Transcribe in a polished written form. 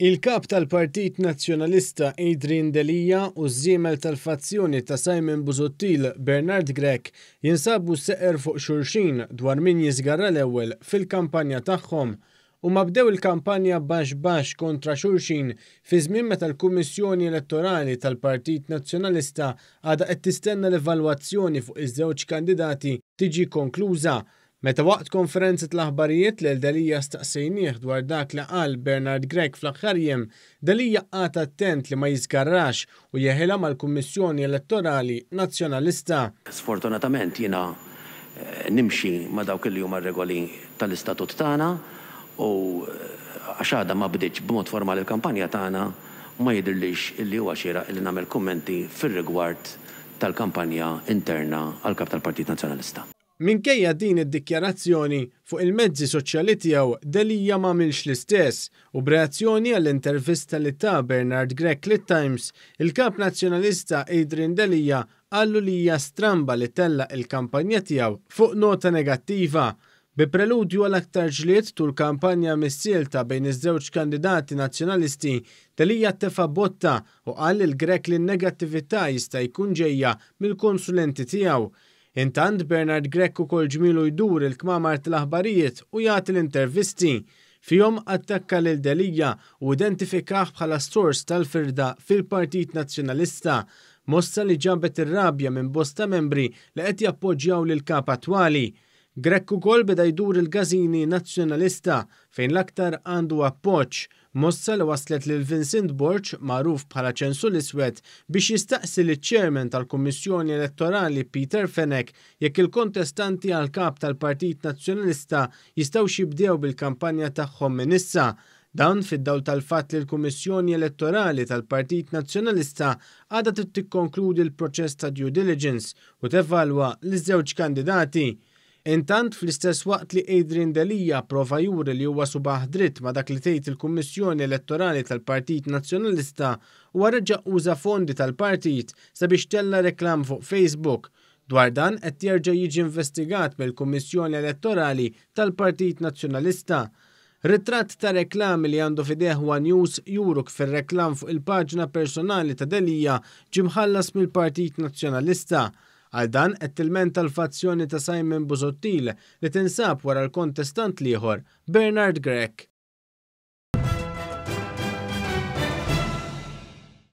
Il-Kap tal-Partit Nazzjonalista Adrian Delia u ż-żiemel tal-fazzjoni ta' Simon Busuttil Bernard Grech jinsabu seqer fuq xulxin dwar min jiżgarra l-ewwel fil-kampanja tagħhom. Huma bdew il-kampanja baxx baxx kontra xulxin fi żmien meta l-Kummissjoni Elettorali tal-Partit Nazzjonalista għadha qed tistenna l-evalwazzjoni fuq iż-żewġ kandidati tiġi konkluża. Meta waqt konferenza tal-aħbarijiet lil Delia staqsejnieh dwar dak li qal Bernard Grech fl-aħħar jiem, Delia qagħad attent li ma jiżgarrax u jeħilha mal-Kummissjoni Elettorali Nazzjonalista. Sfortunatament jiena nimxi ma' dawk li huma r-regoli tal-istatut tagħna u għax għadha ma bdietx b'mod formali l-kampanja tagħna ma jidhirlix illi huwa xieraq illi nagħmel kummenti fir-rigward tal-kampanja interna għall-Kap tal-Partit Nazzjonalista. Minkejja din id-dikjarazzjoni, fuq il-mezzi soċjali tiegħu Delia m'għamilx l-istess u b'reazzjoni għall-intervista li ta Bernard Grech lit-Times, il-Kap Nazzjonalista Adrian Delia qallu li hija stramba li tellaq il-kampanja tiegħu fuq nota negattiva. Bi preludju għal aktar ġlied tul kampanja missielta bejn iż-żewġ kandidati Nazzjonalisti, Delia tefa' botta u qal lil Grech li n-negattività jista' jkun ġejja mill-konsulenti tiegħu. Intant, Bernard Grech ukoll ġmielu jdur il-kmamar tal-aħbarijiet u jagħti l-intervisti. Fihom attakka lil Delia u identifikah bħala s-sors tal-firda fil-Partit Nazzjonalista, mossa li ġabet ir-rabja minn bosta membri li qed jappoġġjaw lill-Kap attwali. Grech ukoll beda jdur il-każini Nazzjonalista fejn l-aktar għandu appoġġ, Mossa li wasslet lil Vincent Borg, magħruf bħala Ċensu l-Iswed, biex jistaqsi liċ-Chairman tal-Kummissjoni Elettorali Peter Fenech jekk il-kontestanti għal Kap tal-Partit Nazzjonalista jistgħux jibdew bil-kampanja tagħhom minn issa. Dan fid-dawl tal-fatt li l-Kummissjoni Elettorali tal-Partit Nazzjonalista għadha trid tikkonkludi l-proċess ta' due diligence u tevalwa liż-żewġ kandidati. Intant, fl-istess waqt li Adrian Delia pprova juri li huwa subaħ dritt ma' dak li tgħid il-Kummissjoni Elettorali tal-Partit Nazzjonalista, huwa reġa' uża fondi tal-partit sabiex tella' reklam fuq Facebook. Dwar dan qed jerġa' jiġi investigat mill-Kummissjoni Elettorali tal-Partit Nazzjonalista. Ritratt ta' reklami li għandu f'idejh one News juru kif ir-reklam fuq il-paġna personali ta' Delia ġie mħallas mill-Partit Nazzjonalista. Għal dan qed tilmenta l-fazzjoni ta' Simon Busuttil li tinsab wara l-kontestant l-ieħor, Bernard Grech.